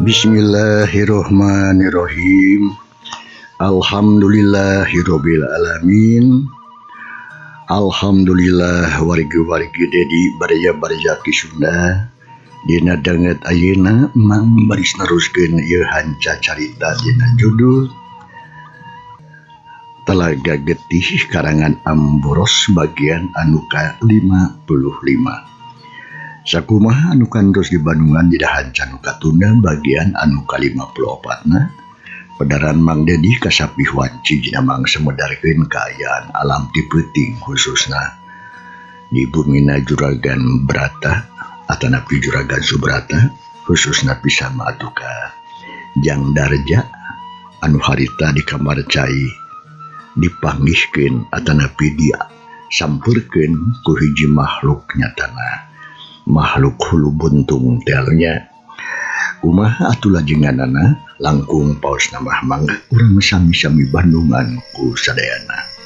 Bismillahirrahmanirrahim. Alhamdulillahirabbil alamin. Alhamdulillah wargi-wargi Dedi baraya-baraya Ki Sunda dina danget ayeuna Mang baris neruskeun ieu hanca carita dina judul Talaga Getih karangan Amboros bagian anu ka-55. Sakumaha anu kantos di Bandungan dina hanca nu katunda bagian anu ka-54na pedaran Mang Dedi kasapih wanci dina mangsa medarkeun kaayaan alam ti peuting khususna di bumina Juragan Brata atanapi Juragan Subrata khususna pisan mah atuh ka Jang Darja anu harita di kamar cai dipanggihkeun atanapi dia sampeurkeun ku hiji makhluk nyatana makhluk hulu buntung telnya. Kumaha atuh lajenganana langkung paos namah mangga urang sami-sami Bandungan ku sadayana.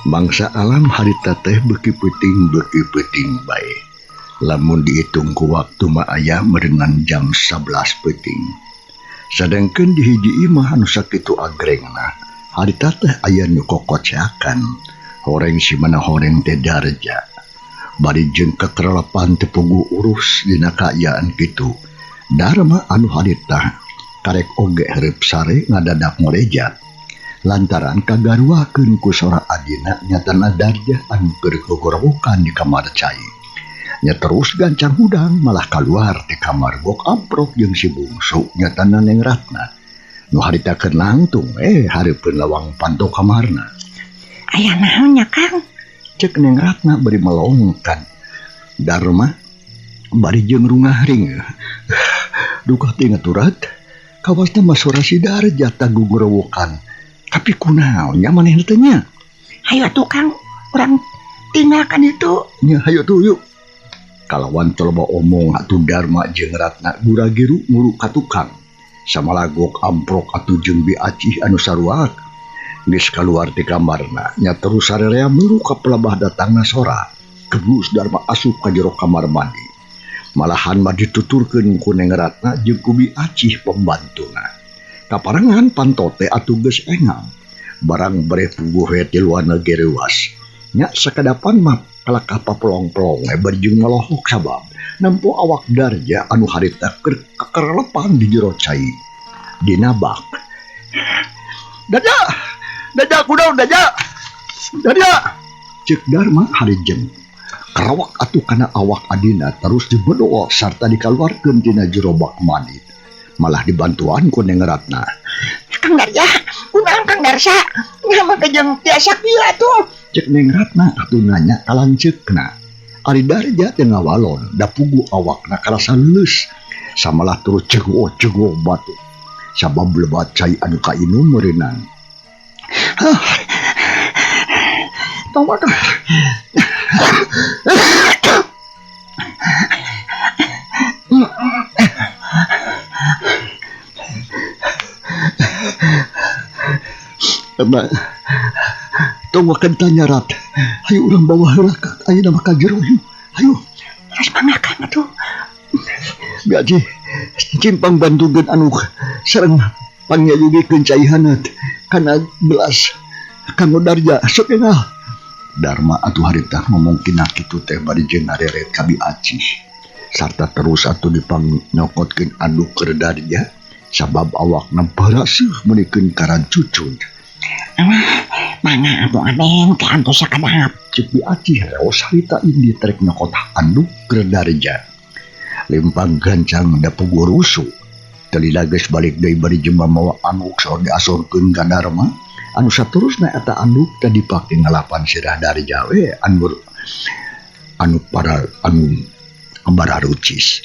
Mangsa alam harita teh beuki peuting bae. Lamun dihitung ku waktu mah aya meureunan jam 11 peuting. Sadengkeun di hiji imah anu sakitu agrengna, harita teh aya nu kokoceakan. Horeng si mana horeng teh Darja. Bari jeung kekerelepan teu puguh urus dina kaayaan kitu. Darma anu harita karek oge hareup sare ngadadak ngorejat. Lantaran kagaruakeun ku sora adina nyatana Darja anu keur gogorowokan di kamar cai. Nya terus gancang hudang malah kaluar ti kamar gok amprok jeung si bungsu nyatana Neng Ratna. Nu harita keur nangtung hareupeun lawang panto kamarna. Aya naon nya Kang? Cek Neng Ratna bari melongkan. Darma bari jeung rungahring. Duka teh ngaturat kawasna mah sora si Darja tagugorowokan. Tapi kunaon nya manehna teh nya? Hayu atuh Kang, urang tinggalkan itu. Nya hayu tuh yuk. Kalawan teu loba omong atuh Darma jeung Ratna gura-giru muru ka tukang. Samalagok amprok atuh jeung Bi Acih anu saruak. Geus kaluar ti kamarna, nya terus sarerea muru ka pelabah datangna sora. Kebus Darma asup ka jero kamar mandi. Malahan mah dituturkeun ku Neng Ratna jeung ku Bi Acih pembantuna. Kaparengan panto teh atuh geus engang. Barang bareh puguh we tiluan ge reuas. Nya sakadapan mah kalakah papelong-pelong we bari jeung ngalohok sabab nempo awak Darja anu harita keur kakerelepan di jero cai. Dina bak. Darja! Darja kunaon Darja? Darja! Ceuk Darma harijeng. Karawak atuh kana awak adina terus dibedoa sarta dikaluarkeun tina jero bak mandi. Malah dibantuan ku Neng Ratna. Kang Darja, kunaon Kang Darsa? Nya mah jeung tiasa kieu atuh. Cek Neng Ratna atuh nanya ka lanceukna. Ari Darja teh ngawalon, da puguh awakna karasa leus. Samalah terus cego-cego batu. Sabab lebat cai anu kainum meureunan. Hah. Tong maka. Tama. Tong wakan tanya rat. Hayu urang bawa heula ka ayeuna mah ka jero yuk. Hayu. Terus mangga atuh. Gaji cimpang bantukeun anu sareng pangyayugikeun cai haneut kana gelas kanggo Darja sok engal. Darma atuh harita ngomong kina kitu teh bari jeung ngareret ka Bi Acih. Sarta terus atuh dipangnokotkeun anduk keur Darja sabab awakna baraseuh meunikeun karancucun. Alah, mangga atuh Aden ke antos sakedap. Cek Bi Acih reos harita indi terek nyokot anduk keur Darja. Lempang gancang da puguh rusuh. Teu lila geus balik deui bari jemba mawa anduk saur diasorkeun ka Darma. Anu saterusna eta anduk teh dipake ngalapan sirah Darja we anu anu para anu bararucis.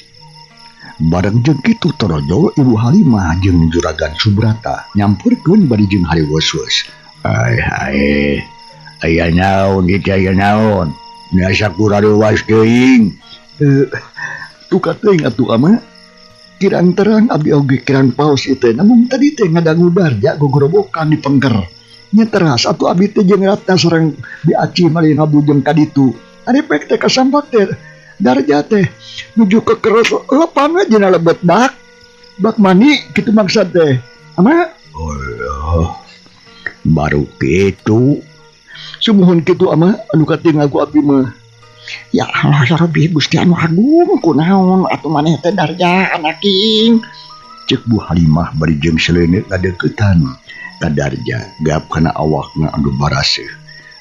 Bareng jeung kitu torojol Ibu Halimah jeung Juragan Subrata nyamperkeun bari jeung hariweus-weus. Ai hae, aya naon ieu teh aya naon? Asa kurareuwas teuing. Duka teuing atuh ama. Kirang terang abdi oge kirang paos ieu teh namung tadi teh ngadangu Darja gogorobokan di pengker. Nya teras atuh abdi teh jeung Ratna sareng Bi Acih malih ngabujeng ka ditu. Ari pek teh kasampak teh Darja teh nuju kekeres lepan we dina lebet bak. Bak mani kitu maksud teh. Ama? Oh, baru kitu. Sumuhun kitu ama anu katingal ku abdi mah. Ya Allah ya Rabbi Gusti anu agung kunaon atuh maneh teh Darja anaking. Cek Bu Halimah bari jeung seleuneu ngadeuketan ka Darja gap kana awakna anu baraseuh.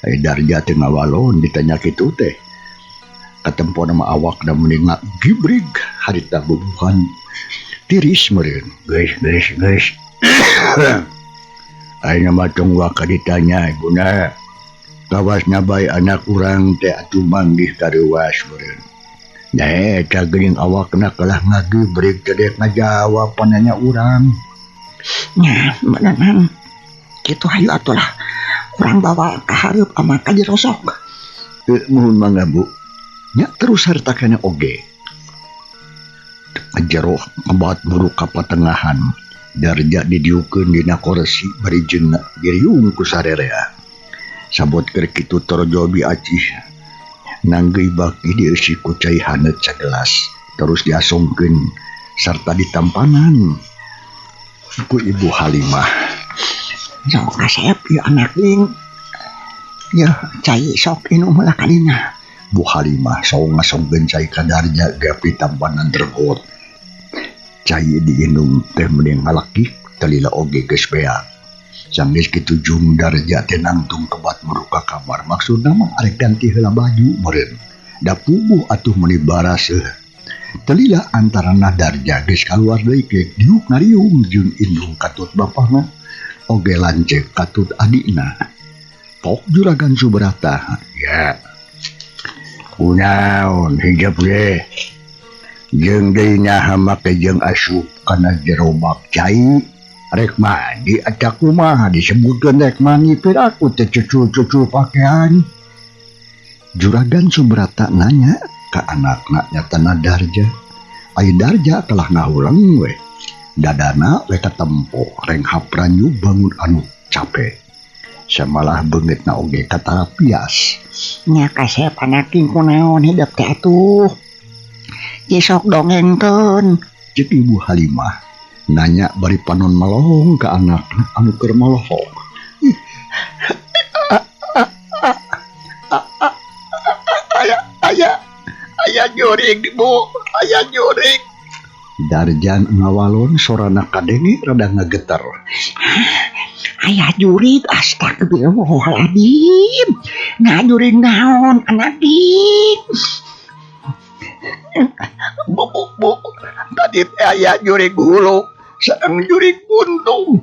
Ai Darja teh ngawalon ditanya kitu teh. Katempo nama awakna meni ngagibrig harita bubuhan tiris meureun. Geus geus geus. Ayeuna mah tong waka ditanya ibuna. Kawasna bae anak urang teh atuh manggih kareuwas meureun. Nya eta geuning awakna kalah ngagibrig teh dek ngajawab pananya urang. Nya beneran kitu hayu atuh lah. Urang bawa ka hareup ama ka jero sok. Muhun mangga Bu. Nya terus harta kana oge. Jero ngebat muru ka patengahan. Darja didiukeun dina korsi bari jeung diriung ku sarerea. Sabot keur kitu torojol Bi Acih nanggeuy baki dieusi ku cai haneut sagelas terus diasongkeun sarta ditampanan ku Ibu Halimah. Sok kasep ieu anak ding. Yeuh cai sok inum heula kadinya. Bu Halimah saung ngasongkeun cai ka Darja gap ditampanan regot. Cai diinum teh meni ngalekik teu lila oge geus beak. Sanggeus kitu jung Darja teh nangtung kebat muru ka kamar maksudna mah arek ganti heula baju meureun. Da puguh atuh meuni baraseuh. Teu lila antarana Darja geus kaluar deui ke diuk ngariung jeung indung katut bapana oge lanceuk katut adina. Pok Juragan Subrata ya. Kunaon hijab ge jeung deui nyaha make jeung asup kana jero bak cai rek mandi atawa kumaha disebutkeun rek mandi piraku teh cucul-cucul pakaian. Juragan Subrata nanya ka anakna nyatana Darja. Ai Darja kalah ngahuleng we. Dadana we katempo renghap ranyu bangun anu capek. Samalah beungeutna oge katarapias. Nya kasep anaking kunaon hidep teh atuh. Jesok dongengkeun. Cek Ibu Halimah nanya bari panon melohong ka anakna anu keur molohong. Aya aya aya jurig Bu, aya jurig. Darjan ngawalon sorana kadenge rada ngageter. Aya jurig astagfirullahaladzim. Nah jurig naon anak dik. Bu, bu, bu, tadi teh aya jurig hulu sareng jurig buntung.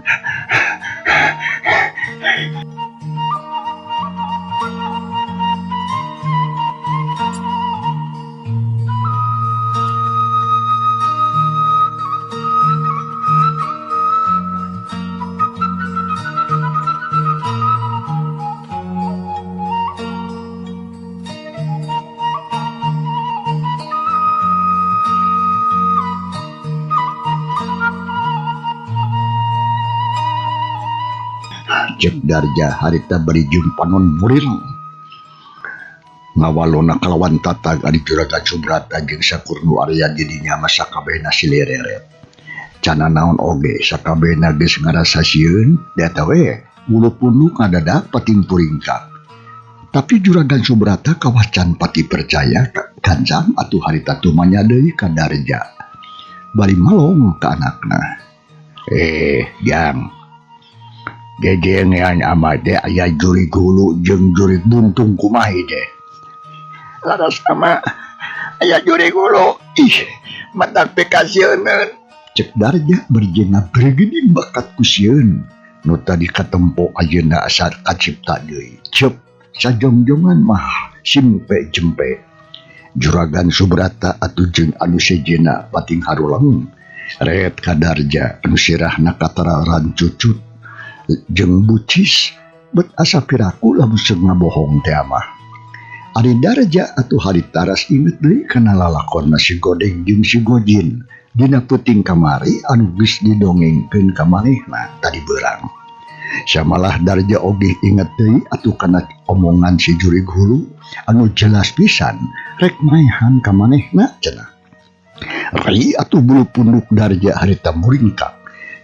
Cek Darja harita bari jeung panon murirang. Ngawalona kalawan tatag ari Juragan Subrata jeung sakur nu aya di dinya mah sakabehna silireret. Cana naon oge sakabehna geus ngarasa sieun da eta we bulu punduk ngadadak pating puringkak. Tapi Juragan Subrata kawas can pati percaya gancang atuh harita tumanya deui ka Darja. Bari malong ka anakna. Jang. Gegengean ama teh aya jurig hulu jeung jurig buntung kumaha teh. Laras ama aya jurig hulu. Ih, matak pikasieun. Cek Darja berjena bergeding bakat ku sieun. Nu tadi katempo ayeuna asa kacipta deui. Cep sajongjongan mah simpe jempe. Juragan Subrata atuh jeung anu sejenna pating haruleng. Ret ka Darja anu sirahna katararan cucut jeung bucis bet asa piraku lamun seung ngabohong teh mah. Ari Darja atuh harita ras inget deui kana lalakonna si Godeg jeung si Gojin dina peuting kamari anu geus didongengkeun ka manehna tadi beurang. Samalah Darja oge inget deui atuh kana omongan si jurig hulu anu jelas pisan rek maehan ka manehna cenah. Ri atuh bulu punduk Darja harita muringkak.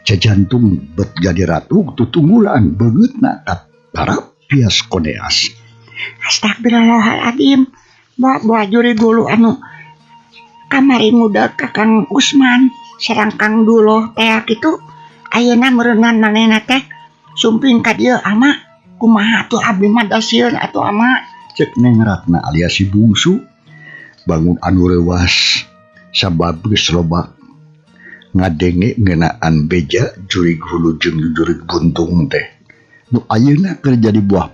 Jajantung bet jadi ratu tutunggulan beungeutna katarap pias koneas. Astagfirullahaladzim. Buah-buah jurig hulu anu kamari muda ka Kang Usman sareng Kang Duloh teh kitu ayeuna meureunnan manehna teh sumping ka dieu ama kumaha atuh abdi mah da sieun atuh ama. Cek Neng Ratna alias si bungsu bangun anu reuwas sabab geus loba ngadenge ngeunaan beja jurig hulu jeung jurig buntung teh nu ayeuna keur jadi buah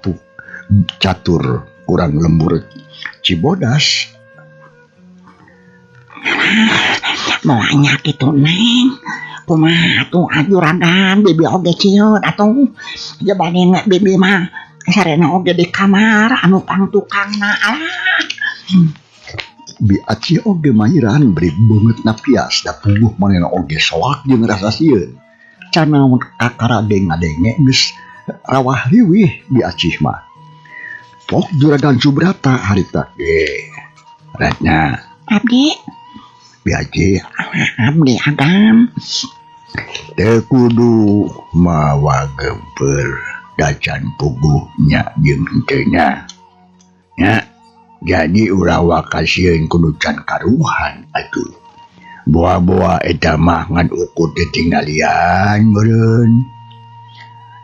catur kurang lembur Cibodas. Moalnya kitu Neng kumaha atuh juragan bibi oge sieun atuh jabane bibi mah sarena oge di kamar anu pangtukangna alah. Bi Acih oge mahiran beri beungeutna pias da puguh manehna oge soak jeung rasa sieun. Canaon kakara ge ngadenge geus rawah riwih Bi Acih mah. Pok Juragan Subrata harita ge. Ratna. Abdi. Bi Acih. Abdi agam. Teu kudu mawa geumpeur dacan puguh nya jeung henteu nya. Nya. Jadi ulah waka sieun kudu can karuhan atuh. Boa-boa eta mah ngan ukur ditinggalian meureun.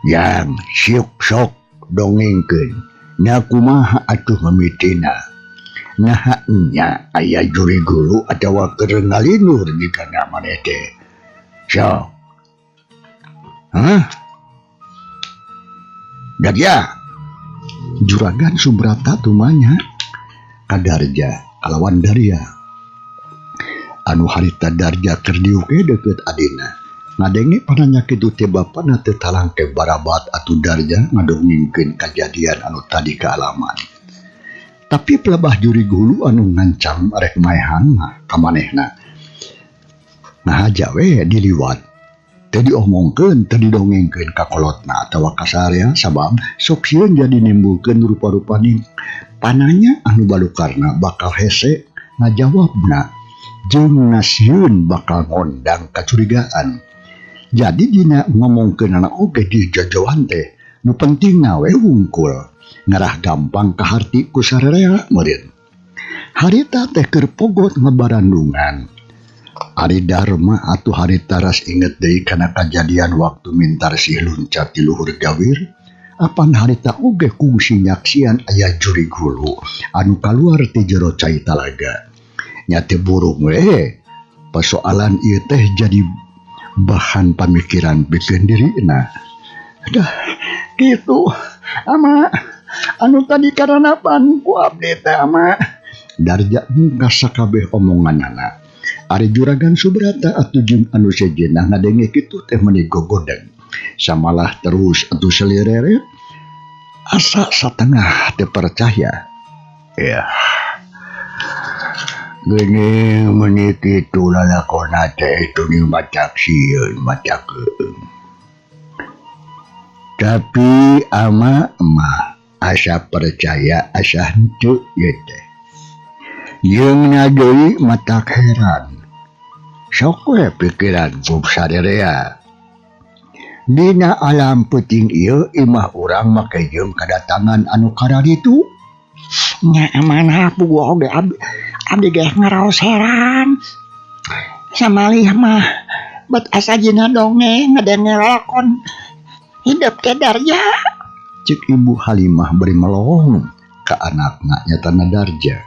Yang siuk sok dongengkeun. Nya kumaha atuh mimitina. Naha nya aya jurig hulu atawa keur ngalinur jigana maneh teh. Sok. Hah? Darja. Juragan Subrata tumanya ka Darja kalawan Darya. Anu harita Darja keur diuk ge deukeut adina. Ngadenge pananya kitu teh bapana teu talangke barabat atuh Darja ngadongengkeun kajadian anu tadi kaalaman. Tapi pelebah jurig hulu anu ngancam rek maehan mah ka manehna. Nahaja we diliwat. Teu diomongkeun, teu didongengkeun ka kolotna atawa ka sarea sabab sok sieun jadi nimbulkeun rupa-rupaning pananya anu balukarna bakal hese ngajawabna jeung nasieun bakal ngondang kacurigaan. Jadi dina ngomongkeunana oge di jajawan teh nu pentingna we wungkul ngarah gampang kaharti ku sarerea meureun. Harita teh keur pogot ngabarandungan. Ari Darma atuh harita ras inget deui kana kajadian waktu Mintarsih luncat di luhur gawir. Apan harita oge kungsi nyaksian aya jurig hulu anu kaluar ti jero cai talaga. Nya teu burung we. Persoalan ieu teh jadi bahan pamikiran pikeun dirina. Dah kitu ama anu tadi karanapan ku abdi teh ama. Darja mungkas sakabeh omonganana. Ari Juragan Subrata atuh jeung anu sejenna ngadenge kitu teh meuni gogodeng. Samalah terus atuh selireret asa satengah teu percaya. Ya. Geuning meuni kitu lalakonna teh tuning macak sieun macak keueung. Tapi ama mah asa percaya asa henteu ieu teh. Jeung na deui matak heran. Sok we pikiran ku sarerea. Dina alam peuting ieu imah urang make jeung kadatangan anu kararitu. Nya amanah puguh oge abdi abdi ge ngaraos heran. Samalih mah bet asa dina dongeng ngadenge lalakon hidep teh Darja. Cek Ibu Halimah bari melong ka anakna nyatana Darja.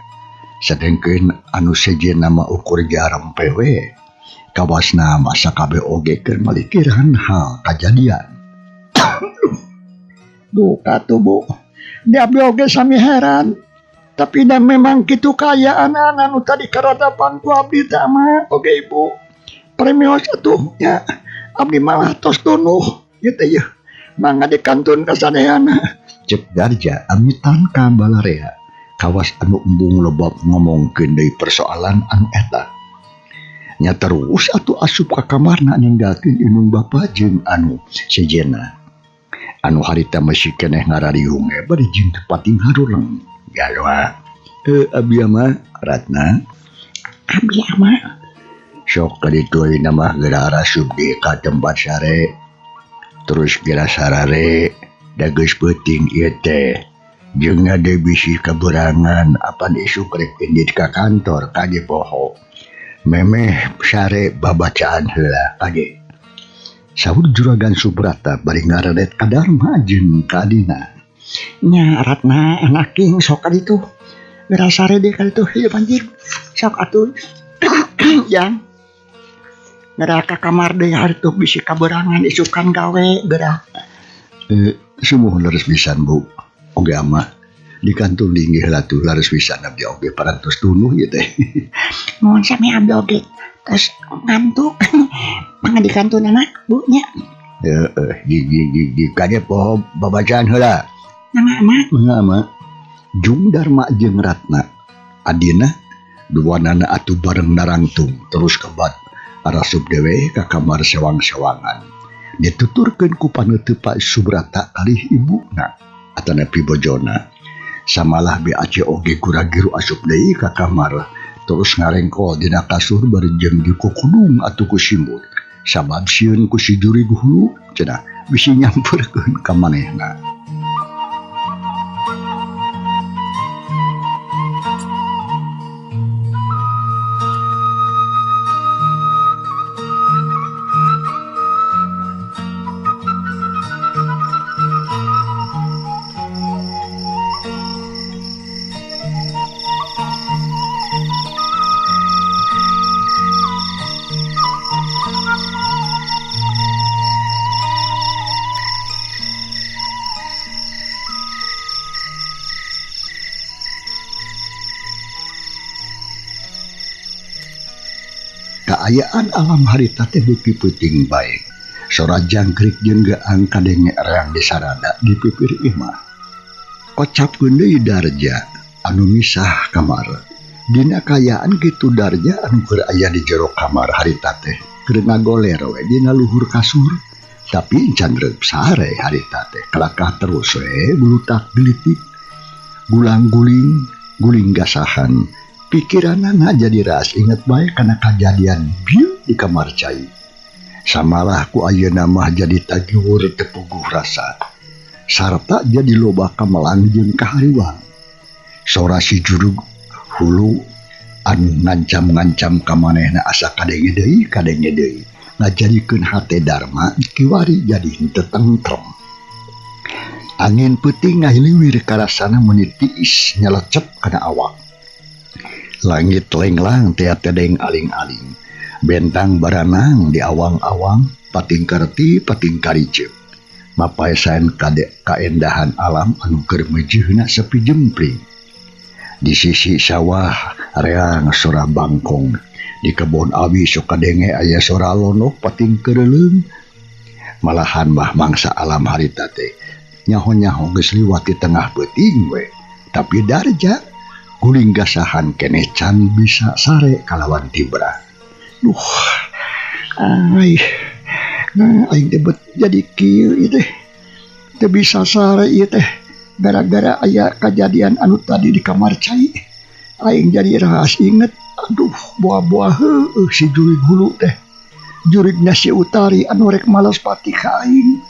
Sedengkeun anu sejenna mah ukur jarempe we. Kawasna mah sakabeh oge keur malikiran hal kajadian. Duka tuh Bu. Di abdi oge sami heran. Tapi da memang kitu kaayaan anu tadi karadapan ku abdi teh mah oge Ibu. Premios atuh nya abdi malah tos tunuh ieu teh yeuh. Mangga dikantun ka sadayana. Cek Darja amitan ka balarea kawas anu embung loba ngomongkeun deui persoalan anu eta. Nya terus atuh asup ka kamarna ninggalkeun indung bapa jeung anu sejenna. Anu harita masih keneh ngarariung ge bari jeung teu pating haruleng. Galwa abdi mah Ratna. Abdi ama sok ka ditu ayeuna mah geura arasup di ka tempat sare. Terus geura sarare da geus peuting ieu teh. Jeung ngade bisi kaberangan apan isuk rek indit ka kantor kade poho. Memeh sare babacaan heula kade. Saur Juragan Subrata bari ngaredet ka Darma jeung ka adina. Nya Ratna anak king sok ka ditu. Geura sare deui ka ditu ieu anjing. Sok atuh jang. Geura ka kamar deui hareup bisi kaberangan isukan gawe geura. Sumuhun leres pisan Bu. Oge amah di kantun linggih heula tuh leres pisan abdi oge parantos tunuh ieu teh. Mohon sami abdi oge tos ngantuk. Mangga dikantun anak Bu nya. Heeh, gigi kade poho babacaan heula. Mangga ama. Mangga ama. Jung Darma jeung Ratna adina duanana atuh bareng narangtung terus kebat arasup dewe ka kamar sewang-sewangan. Dituturkeun ku paneuteut Pak Subrata kalih ibuna atanapi bojona. Samalah BAC oge gura-giru asup deui ka kamar terus ngarengkol dina kasur bari jeung dikukudung atuh ku simbut. Sabab sieun ku si jurig hulu cenah bisi nyamperkeun ka manehna. Kaayaan alam harita teh beuki peuting bae. Sora jangkrik jeung geang kadenge reang disarada di pipir imah. Kocapkeun deui Darja anu misah kamar. Dina kaayaan kitu Darja anu keur aya di jero kamar harita teh keur ngagoler we dina luhur kasur. Tapi encan reup sare harita teh kalakah terus we gulutak gelitik. Gulang-guling, guling gasahan. Pikiranana jadi ras inget bae kana kajadian bieu di kamar cai. Samalah ku ayeuna mah jadi tagiwur teu puguh rasa. Sarta jadi loba kamelang jeung kahariwang. Sora si jurug hulu anu ngancam-ngancam ka manehna asa kadenge deui kadenge deui. Ngajadikeun hate Darma kiwari jadi henteu tentrem. Angin peuting ngahiliwir karasana meuni tiis nyelecep kana awak. Langit lenglang tea tedeng aling-aling. Bentang baranang di awang-awang, pating karti pating karicep. Mapaesan kade kaendahan alam anu keur meujeuhna sepi jempling. Di sisi sawah reang sora bangkong. Di kebon awi sok kadenge aya sora lonok pating keureuleung. Malahan mah mangsa alam harita teh nyaho-nyaho geus liwat di tengah peuting we. Tapi Darja guling gasahan keneh can bisa sare kalawan tibra. Duh, ai, nah, aing teh bet jadi kieu ieu teh. Teu bisa sare ieu teh gara-gara aya kajadian anu tadi di kamar cai. Aing jadi rahas inget, aduh buah-buah heueuh si jurig hulu teh. Jurigna si Utari anu rek malas pati ka aing.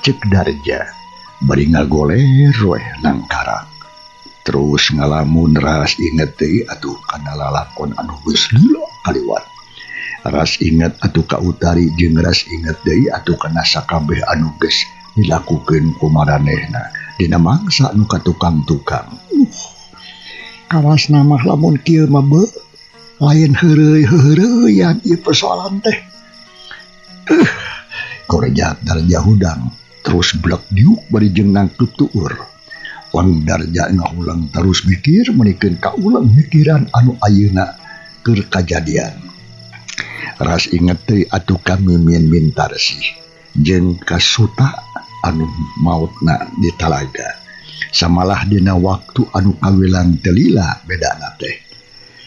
Cek Darja bari ngagoler we nangkarak. Terus ngalamun ras inget deui atuh kana lalakon anu geus lila kaliwat. Ras inget atuh ka Utari jeung ras inget deui atuh kana sakabeh anu geus dilakukeun ku maranehna dina mangsa nu ka tukang-tukang. Kawasna mah lamun kieu mah beuh lain heureuy heureuyeuan ieu persoalan teh. Korejak Darja hudang terus blek diuk bari jeung nangkeup tuur. Wang Darja ngahulang terus mikir menikeun ka ulang mikiran anu ayeuna keur kajadian. Ras inget deui atuh ka Mimin Mintarsih jeung ka Suta anu maotna di talaga. Samalah dina waktu anu kawilang teu lila bedana teh.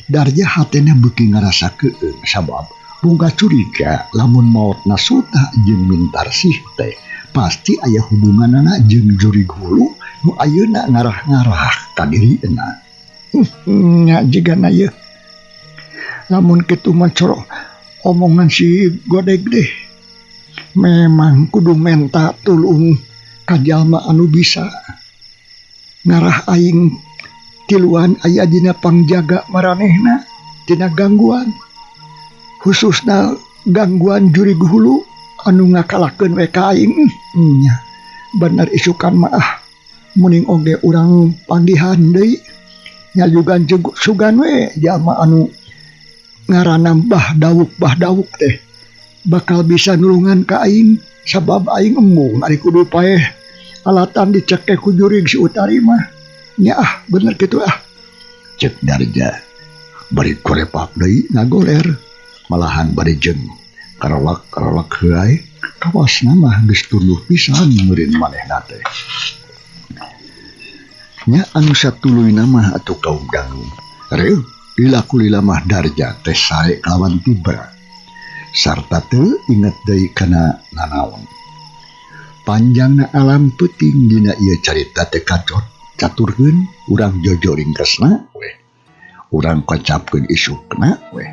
Darja hatena beuki ngarasa keueung sabab boga curiga lamun maotna Suta jeung Mintarsih teh pasti aya hubunganana jeung jurig hulu nu ayeuna ngarah-ngarah ka dirina. Nya jigana yeuh. Lamun kitu mah coro omongan si Godeg deh. Memang kudu menta tulung ka jalma anu bisa ngarah aing tiluan aya dina pangjaga maranehna tina gangguan, khususna gangguan jurig hulu anu ngakalakeun we ka aing. Nya bener isukan mah ah muning oge urang panggihan deui nyajugan jeung sugan we jalma anu ngaranna Bah Dawuk. Bah Dawuk teh bakal bisa nulungan ka aing sabab aing embung ari kudu paeh alatan dicekek ku jurig si Utari mah. Nya ah bener kitu ah, cek Darja bari korepak deui ngagoler malahan bari jeung karolak-karolak heuay. Kawasna mah geus tunduh pisan meureun manehna teh. Nya anu satuluyna mah atuh kaum dangu reuh lila kulila mah Darja teh sae kalawan tibra sarta teu inget deui kana nanaon. Panjangna alam peuting dina ieu carita teh kacot caturkeun urang jojo ringkesna weh, urang kocapkeun isukna weh.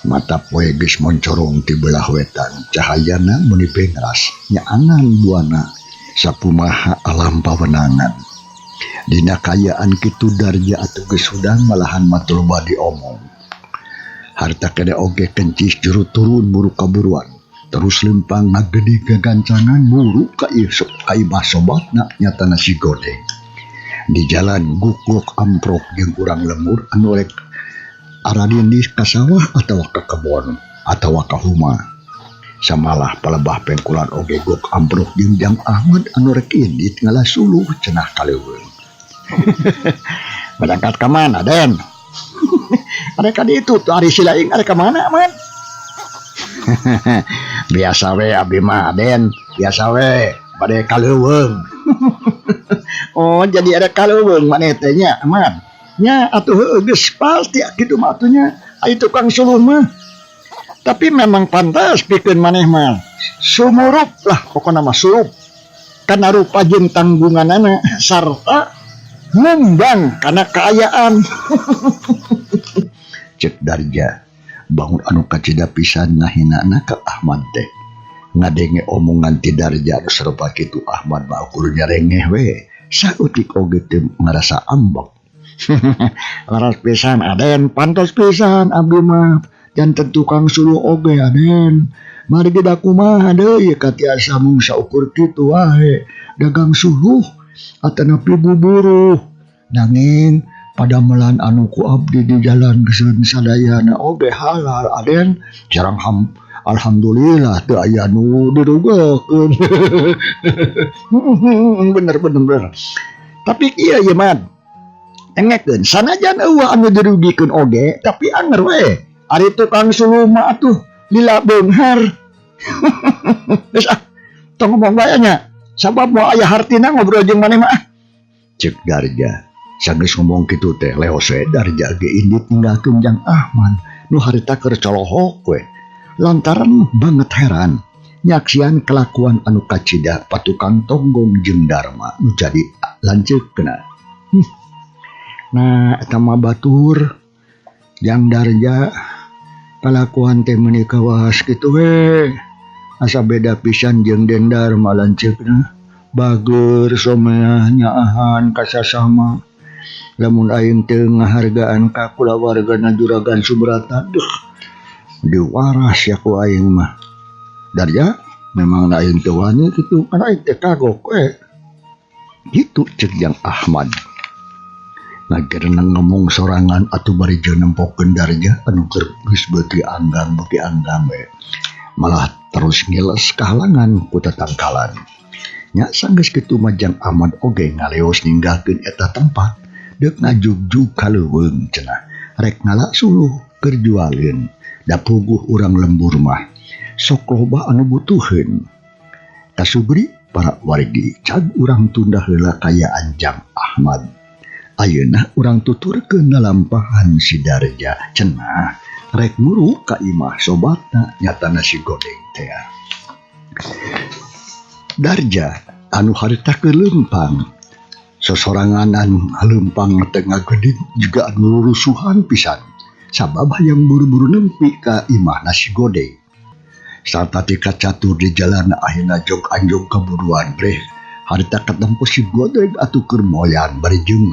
Mata poe geus moncorong ti belah wetan, cahayana meuni bengras nyaangan buana sakumaha alam pawenangan. Dina kaayaan kitu Darja atuh geus hudang malahan matur badi omong. Harta kene oge kencis juru turun buru kaburuan, terus lempang ngagedi gagancangan buru ka ka imah sobatna nyatana si Godeg. Di jalan guklok amprok jeung urang lembur anu rek aradindis ka sawah atawa ka kebon atawa ka huma. Samalah palebah pengkulan oge gok amprok jeung Jang Ahmad anu rek indit ngalah suluh cenah ka leuweung. Berangkat ka mana, Den? Arek ka ditu tuh ari si laing arek ka mana, Man? Biasa we abdi mah, Den. Biasa we bade ka leuweung. Oh, jadi arek ka leuweung maneh teh nya, Man. Nya atuh heueuh geus pasti kitu mah atuh nya ari tukang suluh mah. Tapi memang pantas pikeun maneh mah. Sumurup lah pokona mah surup. Kana rupa jeung tanggunganana sarta ngundang kana kaayaan. Cek Darja bangun anu kacida pisan ngahinana ka Ahmad teh. Ngadenge omongan ti Darja anu sarupa kitu Ahmad mah ukur nyarengeh we. Saeutik oge teu ngarasa ambek. Laras pisan Aden, pantas pisan abdi mah janten tukang suluh oge Aden. Margi da kumaha deui katiasa mung saukur kitu wae dagang suluh atanapi buburuh. Nanging padamelan anu ku abdi di jalan geus sadayana oge halal Aden. Jarang ham alhamdulillah teu aya nu dirugekeun. Bener bener bener. Tapi ieu ye Man, engekeun sanajan eueuh anu dirugikeun oge tapi anger we Ari tukang suluh mah atuh lila beunghar. Geus ah, tong ngomong bae nya. Sabab moal aya hartina ngobrol jeung maneh mah ah. Cek Darja. Sanggeus ngomong kitu teh leos we Darja ge indit ninggalkeun Jang Ahmad nu harita keur colohok we. Lantaran banget heran nyaksian kelakuan anu kacida patukang Tonggong jeung Darma nu jadi lanceukna. Nah eta mah batur Jang Darja kalakuan teh meuni kawas kitu we. Asa beda pisan jeung Den Darma lanceukna. Bageur someah nyaahan ka sasama. Lamun aing teu ngahargaan ka kulawargana Juragan Subrata, deuh diwaras ya ku aing mah. Darja memang aing teu wani kitu, kan aing teh kagok we. Kitu ceuk Jang Ahmad. Ngagereneng ngomong sorangan atuh bari jeung nempokeun Darja anu keur geus beuki anggang we. Malah terus ngiles kahalangan ku tatangkalan. Nya sanggeus kitu mah Jang Ahmad oge ngaleos ninggalkeun eta tempat deuk ngajugjug ka leuweung cenah rek ngala suluh keur jualeun. Da puguh urang lembur mah sok loba anu butuheun. Kasubri para wargi cag urang tunda heula kayaan Jang Ahmad. Ayeuna urang tuturkeun lalampahan si Darja cenah rek nguru ka imah sobatna nyatana si Godeg teh. Darja anu harita keur leumpang sosoranganan leumpang teh ngageudig juga anu rusuhan pisan sabab hayang buru-buru nempi ka imahna si Godeg. Sarta tika catur di jalan akhirna jog anjog kaburuan breh harita katempo si Godeg atuh keur moyan bari jeung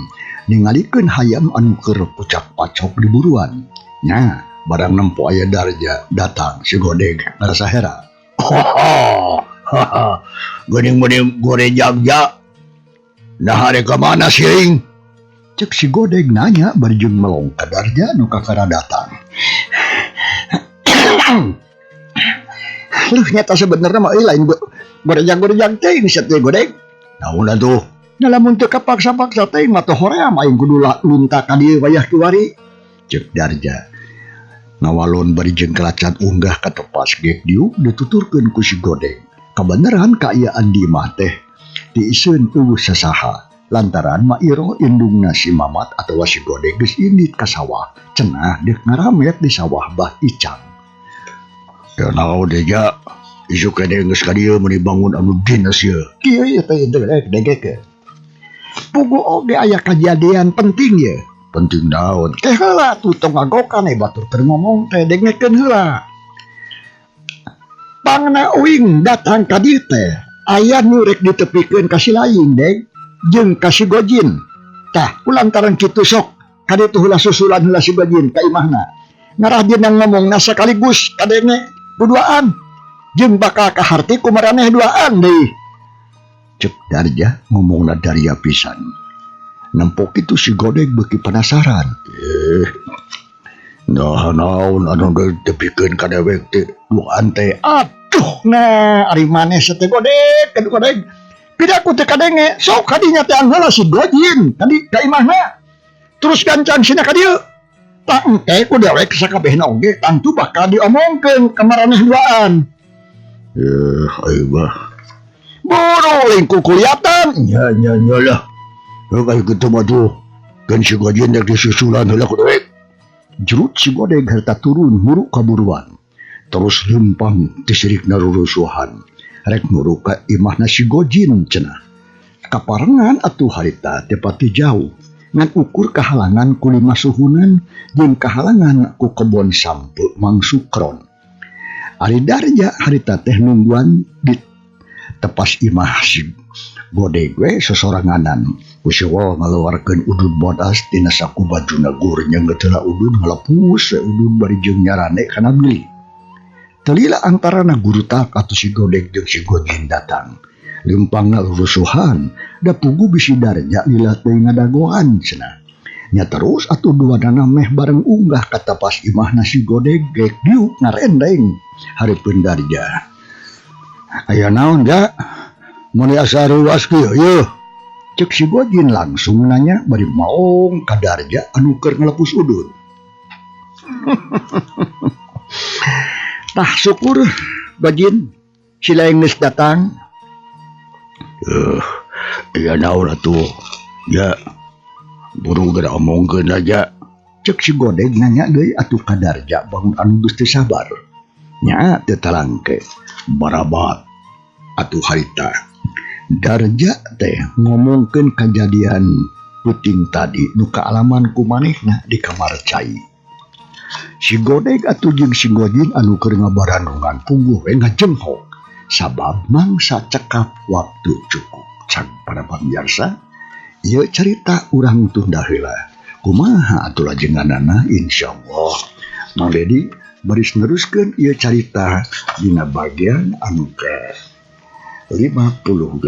ningalikeun hayam anu keur pucak-pacok di buruan. Nya barang nempo aya Darja datang si Godeg ngarasa hera. Geuning meuning gorejag ja. Nah rek ka mana siring? Cek si Godeg nanya bari jeung melong ka Darja nu kakara datang. Luh nyata sebenarnya mah euy lain gorejag-gorejag teh ini teh Godeg. Naon atuh? Nah lamun teu kapaksa-paksa teh mah teu hoream aing kudu lunta ka dieu wayah kiwari. Cek Darja. Ngawalon bari jeung kalacan unggah ka tepas gek diuk dituturkeun ku si Godeg. Kabeneran kaayaan di imah teh diiseun eueuh sasaha lantaran Ma Iro indungna si Mamat atawa si Godeg geus indit ka sawah cenah deuk ngaramet di sawah Bah Icang. Ya naon deui ja isuk keneh geus ka dieu meuni bangun anu dinas ieu. Kieu ieu teh dengkekeun. Puguh oge aya kajadian penting ye. Penting naon? Teh heula tuh tong ngagokan batur keur ngomong teh dengekeun heula. Pangna uing datang ka dieu teh aya nu rek ditepikeun ka si Laing deg jeung ka si Gojin. Tah kulantaran kitu sok ka ditu heula susulan heula si Gojin ka imahna. Ngarah dina ngomongna sekaligus kadenge duduaan jeung bakal kaharti ku maraneh duaan deui. Cek Darja ngomongna Darja pisan. Nempok itu si Godeg beuki penasaran. Nah naon anu ditepikeun ka dewek teh duaan teh. Aduh nah ari maneh teh Godeg, ka Godeg. Pida ku teh kadenge sok kadinya teh heula si Gojin tadi ka imahna. Terus gancang sina ka dieu. Tah engke ku dewek sakabehna oge tangtu bakal diomongkeun ka maraneh duaan. Ayo bah. Buru lingkup kuliatan. Nya nya nya lah. Kayak gitu mah tuh. Kan si Gojin rek disusulan heula ku dewek. Jerut si Godeg harta turun muru kaburuan. Terus lempang tisirikna rurusuhan. Rek muru ka imahna si Gojin cenah. Kaparengan atuh harita teu pati jauh. Ngan ukur kahalangan ku lima suhunan jeung kahalangan ku kebon sampe Mang Sukron. Ari Darja harita teh nungguan di tepas imah si Godeg we sosoranganan. Ku si Wol ngaluarkeun udud bodas tina saku bajuna gur nyeungeut heula udud ngalepus we udud bari jeung nyarane kana bili. Telila antarana gurutak atuh si Godeg jeung si Gojin datang. Lempangna rusuhan, da pugu bisi Darja lila teh ngadagoan cenah. Nya terus atuh duanana meh bareng unggah ka tapas imahna si Godeg gek diuk ngarendeng hareupeun Darja. Aya naon ja? Mun asa ruas kieu yeuh. Cek si Gojin langsung nanya bari maong ka Darja anu keur ngalepus udud. Tah syukur Gojin si lain geus datang. Iya naon atuh. Ya buru geura omongkeun aja. Cek si Godeg nanya deui atuh ka Darja bangun anu geus teu sabar. Nya teu talangke barabat atuh harita. Darja teh ngomongkeun kajadian puting tadi nu kaalaman ku manehna di kamar cai. Si Godeg atuh jeung si Gojin anu keur ngabarandungan pungguh we ngajenghok sabab mangsa cekap waktu cukup. Cag para pamirsa, ieu carita urang tunda heula. Kumaha atuh lajenganana insyaallah Mang Dedi baris neruskeun ieu carita dina bagian anu ke 56.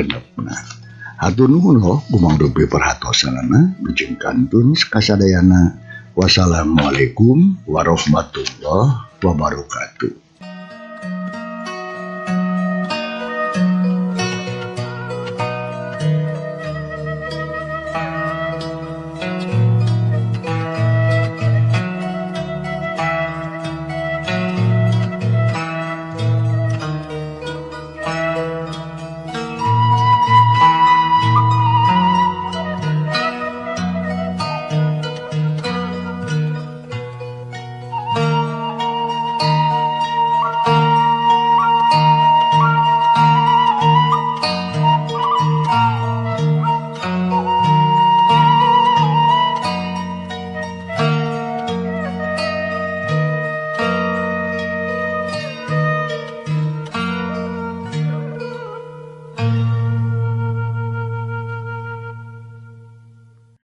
Hatur nuhun loh kumang rupi perhatosanana jeung kantun kasadayana. Wassalamualaikum warahmatullahi wabarakatuh.